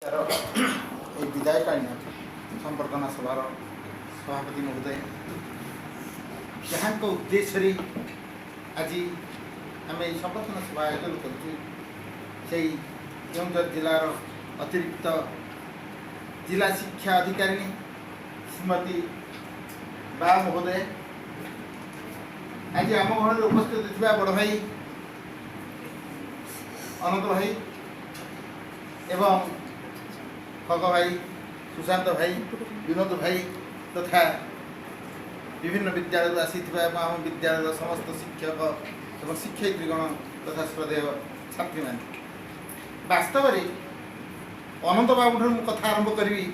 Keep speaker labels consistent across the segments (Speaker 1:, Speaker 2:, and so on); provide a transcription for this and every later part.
Speaker 1: ତାର ଏହି ବିଦାୟକାଳୀନ ସମ୍ବର୍ଦ୍ଧନା ସଭାର ସଭାପତି ମହୋଦୟ, ଯାହାଙ୍କ ଉଦ୍ଦେଶ୍ୟରେ ଆଜି ଆମେ ଏହି ସମ୍ବର୍ଦ୍ଧନା ସଭା ଆୟୋଜନ କରୁଛୁ, ସେଇ କେଉଁଝର ଜିଲ୍ଲାର ଅତିରିକ୍ତ ଜିଲ୍ଲା ଶିକ୍ଷା ଅଧିକାରିଣୀ ଶ୍ରୀମତୀ ବା ମହୋଦୟ, ଆଜି ଆମ ଗହଣରେ ଉପସ୍ଥିତ ଥିବା ବଡ଼ ଭାଇ ଅନନ୍ତ ଭାଇ ଏବଂ ଖଗ ଭାଇ, ସୁଶାନ୍ତ ଭାଇ, ବିନୋଦ ଭାଇ ତଥା ବିଭିନ୍ନ ବିଦ୍ୟାଳୟରୁ ଆସିଥିବା ଏବଂ ଆମ ବିଦ୍ୟାଳୟର ସମସ୍ତ ଶିକ୍ଷକ ଏବଂ ଶିକ୍ଷୟିତ୍ରୀଗଣ ତଥା ଶ୍ରଦ୍ଧେୟ ଛାତ୍ରୀମାନେ, ବାସ୍ତବରେ ଅନନ୍ତ ବାବୁଠାରୁ ମୁଁ କଥା ଆରମ୍ଭ କରିବି।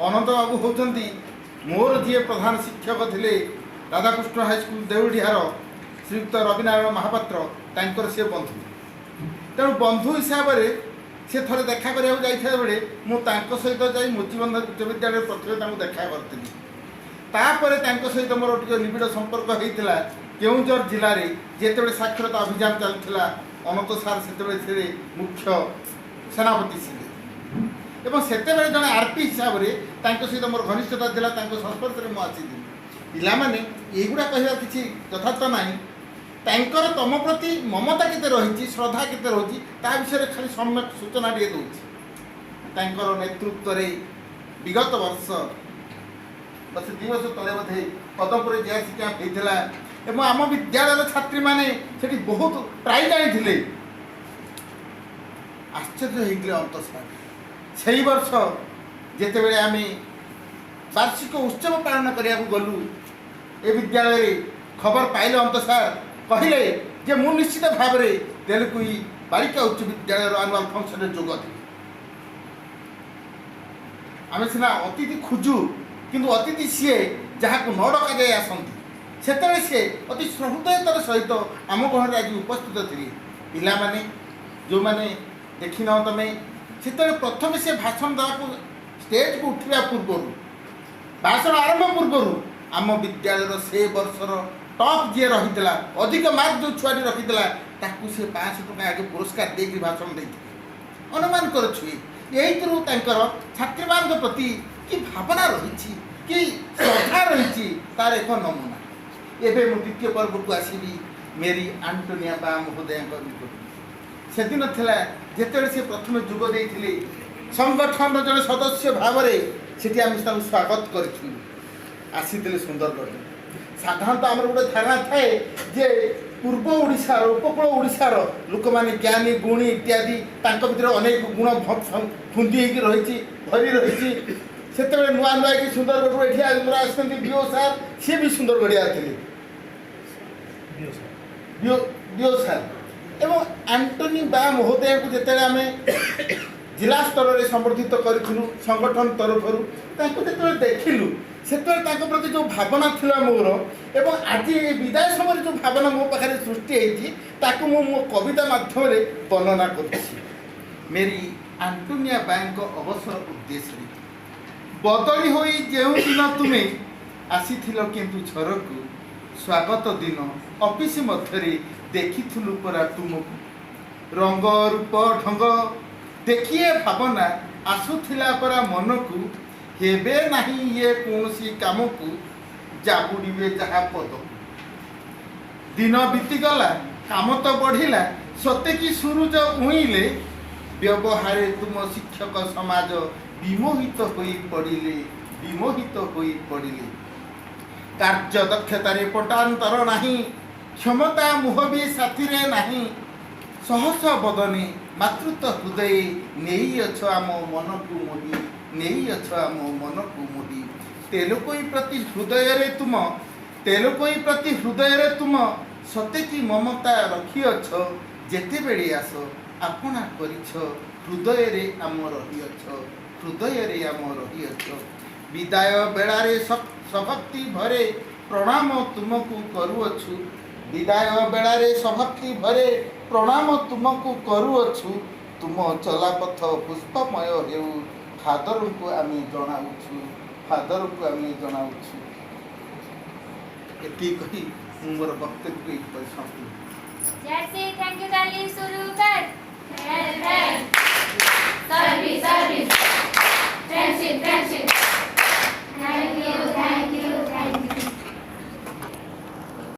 Speaker 1: ଅନନ୍ତ ବାବୁ ହେଉଛନ୍ତି ମୋର ଯିଏ ପ୍ରଧାନ ଶିକ୍ଷକ ଥିଲେ ରାଧାକୃଷ୍ଣ ହାଇସ୍କୁଲ ଦେଉଳିଡିହାର ଶ୍ରୀଯୁକ୍ତ ରବିନାରାୟଣ ମହାପାତ୍ର, ତାଙ୍କର ସିଏ ବନ୍ଧୁ। ତେଣୁ ବନ୍ଧୁ ହିସାବରେ ସେ ଥରେ ଦେଖା କରିବାକୁ ଯାଇଥିବା ବେଳେ ମୁଁ ତାଙ୍କ ସହିତ ଯାଇ ମୋଚିବନ୍ଧ ଉଚ୍ଚ ବିଦ୍ୟାଳୟରେ ପ୍ରଥମେ ତାଙ୍କୁ ଦେଖା କରିଥିଲି। ତାପରେ ତାଙ୍କ ସହିତ ମୋର ଟିକେ ନିବିଡ଼ ସମ୍ପର୍କ ହେଇଥିଲା। କେଉଁଝର ଜିଲ୍ଲାରେ ଯେତେବେଳେ ସାକ୍ଷରତା ଅଭିଯାନ ଚାଲିଥିଲା, ଅନନ୍ତ ସାର୍ ସେତେବେଳେ ଥିଲେ ମୁଖ୍ୟ ସେନାପତି ଥିଲେ ଏବଂ ସେତେବେଳେ ଜଣେ ଆର୍ ପି ହିସାବରେ ତାଙ୍କ ସହିତ ମୋର ଘନିଷ୍ଠତା ଥିଲା। ତାଙ୍କ ସଂସ୍ପର୍ଶରେ ମୁଁ ଆସିଥିଲି। ପିଲାମାନେ, ଏଇଗୁଡ଼ା କହିବା କିଛି ଯଥାର୍ଥ ନାହିଁ। ତାଙ୍କର ତମ ପ୍ରତି ମମତା କେତେ ରହିଛି, ଶ୍ରଦ୍ଧା କେତେ ରହୁଛି, ତା ବିଷୟରେ ଖାଲି ସମ୍ୟକ ସୂଚନା ଟିକେ ଦେଉଛି। ତାଙ୍କର ନେତୃତ୍ୱରେ ବିଗତ ବର୍ଷ, ବର୍ଷ 2 ବର୍ଷ ତଳେ ବୋଧେ, ପଦମପୁରରେ ଜିଆର୍ସି କ୍ୟାମ୍ପ ହେଇଥିଲା ଏବଂ ଆମ ବିଦ୍ୟାଳୟର ଛାତ୍ରୀମାନେ ସେଠି ବହୁତ ପ୍ରାଇଜ୍ ଆଣିଥିଲେ। ଆଶ୍ଚର୍ଯ୍ୟ ହେଇଥିଲେ ଅନନ୍ତ ସାର୍। ସେଇ ବର୍ଷ ଯେତେବେଳେ ଆମେ ବାର୍ଷିକ ଉତ୍ସବ ପାଳନ କରିବାକୁ ଗଲୁ ଏ ବିଦ୍ୟାଳୟରେ, ଖବର ପାଇଲେ ଅନନ୍ତ ସାର୍, କହିଲେ ଯେ ମୁଁ ନିଶ୍ଚିତ ଭାବରେ ତେଲକୋଇ ବାଳିକା ଉଚ୍ଚ ବିଦ୍ୟାଳୟର ଆନୁଆଲ୍ ଫଙ୍କସନରେ ଯୋଗ ଦେବି। ଆମେ ସିନା ଅତିଥି ଖୋଜୁ, କିନ୍ତୁ ଅତିଥି ସିଏ ଯାହାକୁ ନ ଡକାଯାଇ ଆସନ୍ତି। ସେତେବେଳେ ସିଏ ଅତି ସହୃଦୟତାର ସହିତ ଆମ ଗହଣରେ ଆଜି ଉପସ୍ଥିତ ଥିଲେ। ପିଲାମାନେ, ଯେଉଁମାନେ ଦେଖିନ ତମେ, ସେତେବେଳେ ପ୍ରଥମେ ସେ ଭାଷଣ ଦେବାକୁ ଷ୍ଟେଜକୁ ଉଠିବା ପୂର୍ବରୁ, ଭାଷଣ ଆରମ୍ଭ ପୂର୍ବରୁ ଆମ ବିଦ୍ୟାଳୟର ସେ ବର୍ଷର ଟପ୍ ଯିଏ ରହିଥିଲା, ଅଧିକ ମାର୍କ ଯେଉଁ ଛୁଆଟି ରଖିଥିଲା, ତାକୁ ସେ 500 ଟଙ୍କା ଆଗେ ପୁରସ୍କାର ଦେଇକି ଭାଷଣ ଦେଇଥିଲେ। ଅନୁମାନ କରୁଛୁ, ଏଇଥିରୁ ତାଙ୍କର ଛାତ୍ରୀମାନଙ୍କ ପ୍ରତି କି ଭାବନା ରହିଛି, କି ଶ୍ରଦ୍ଧା ରହିଛି, ତାର ଏକ ନମୁନା। ଏବେ ମୁଁ ଦ୍ୱିତୀୟ ପର୍ବକୁ ଆସିବି ମେରି ଆଣ୍ଟୋନିଆ ବା ମହୋଦୟଙ୍କ ନିକଟକୁ। ସେଦିନ ଥିଲା ଯେତେବେଳେ ସେ ପ୍ରଥମେ ଯୋଗ ଦେଇଥିଲେ ସଂଗଠନର ଜଣେ ସଦସ୍ୟ ଭାବରେ, ସେଠି ଆମେ ତାଙ୍କୁ ସ୍ୱାଗତ କରିଥିଲୁ। ଆସିଥିଲେ ସୁନ୍ଦରଗଡ଼। ସାଧାରଣତଃ ଆମର ଗୋଟେ ଧାରଣା ଥାଏ ଯେ ପୂର୍ବ ଓଡ଼ିଶାର, ଉପକୂଳ ଓଡ଼ିଶାର ଲୋକମାନେ ଜ୍ଞାନୀ, ଗୁଣୀ ଇତ୍ୟାଦି, ତାଙ୍କ ଭିତରେ ଅନେକ ଗୁଣ ଖୁନ୍ଦି ହେଇକି ରହିଛି, ଭରି ରହିଛି। ସେତେବେଳେ ନୂଆ ନୂଆ କି ସୁନ୍ଦରଗଡ଼ରୁ ଏଠି ଆମର ଆସିଛନ୍ତି ବିଓ ସାର୍, ସିଏ ବି ସୁନ୍ଦରଗଡ଼ିଆ ଥିଲେ, ବିଓ ସାର୍। ଏବଂ ଆଣ୍ଟୋନି ବା ମହୋଦୟଙ୍କୁ ଯେତେବେଳେ ଆମେ ଜିଲ୍ଲା ସ୍ତରରେ ସମ୍ବର୍ଦ୍ଧିତ କରିଥିଲୁ ସଂଗଠନ ତରଫରୁ, ତାଙ୍କୁ ଯେତେବେଳେ ଦେଖିଲୁ, ସେତେବେଳେ ତାଙ୍କ ପ୍ରତି ଯେଉଁ ଭାବନା ଥିଲା ମୋର ଏବଂ ଆଜି ଏ ବିଦାୟ ସମୟରେ ଯେଉଁ ଭାବନା ମୋ ପାଖରେ ସୃଷ୍ଟି ହେଇଛି, ତାକୁ ମୁଁ ମୋ କବିତା ମାଧ୍ୟମରେ ବର୍ଣ୍ଣନା କରୁଛି। ମେରି ଆଣ୍ଟୋନିଆ ବାଙ୍କ ଅବସର ଉଦ୍ଦେଶ୍ୟରେ। ବଦଳି ହୋଇ ଯେଉଁଦିନ ତୁମେ ଆସିଥିଲ କେନ୍ଦୁଝରକୁ, ସ୍ୱାଗତ ଦିନ ଅଫିସ ମଧ୍ୟରେ ଦେଖିଥିଲୁ ପରା ତୁମକୁ। ରଙ୍ଗ ରୂପ ଢଙ୍ଗ ଦେଖିଏ ଭାବନା ଆସୁଥିଲା ପରା ମନକୁ, ହେବେ ନାହିଁ ଇଏ କୌଣସି କାମକୁ, ଜାବୁଡ଼ିବେ ଯାହା ପଦକୁ। ଦିନ ବିତିଗଲା, କାମ ତ ବଢ଼ିଲା, ସତେ କି ସୁରୁଜ ଉଇଁଲେ। ବ୍ୟବହାରେ ତୁମ ଶିକ୍ଷକ ସମାଜ ବିମୋହିତ ହୋଇ ପଡ଼ିଲେ, ବିମୋହିତ ହୋଇ ପଡ଼ିଲେ। କାର୍ଯ୍ୟ ଦକ୍ଷତାରେ ପଟାନ୍ତର ନାହିଁ, କ୍ଷମତା ମୋହ ବି ସାଥିରେ ନାହିଁ। ସହସ ବଦନେ ମାତୃତ୍ୱ ହୃଦୟ ନେଇଅଛ ଆମ ମନକୁ ମୋହି, ନେଇଅଛ ଆମ ମନକୁ ମୋହି। ତେଲକୋଇ ପ୍ରତି ହୃଦୟରେ ତୁମ, ତେଲକୋଇ ପ୍ରତି ହୃଦୟରେ ତୁମ ସତେ କି ମମତା ରଖିଅଛ। ଯେତେବେଳେ ଆସ ଆପଣା କରିଛ, ହୃଦୟରେ ଆମ ରହିଅଛ, ହୃଦୟରେ ଆମ ରହିଅଛ। ବିଦାୟ ବେଳାରେ ସଭକ୍ତି ଭରେ ପ୍ରଣାମ ତୁମକୁ କରୁଅଛୁ, ବିଦାୟ ବେଳାରେ ସଭକ୍ତି ଭରେ ପ୍ରଣାମ ତୁମକୁ କରୁଅଛୁ। ତୁମ ଚଲାପଥ ପୁଷ୍ପମୟ ହେଉ, ଫାଦରଙ୍କୁ ଆମେ ଜଣାଉଛୁ, ଫାଦରଙ୍କୁ ଆମେ ଜଣାଉଛୁ। ଏତିକି କହି ମୁଁ ମୋର ବକ୍ତବ୍ୟକୁ ଏଇଠି ପରିସମାପ୍ତ କରୁଛି।
Speaker 2: जैसे thank you, ताली शुरू कर।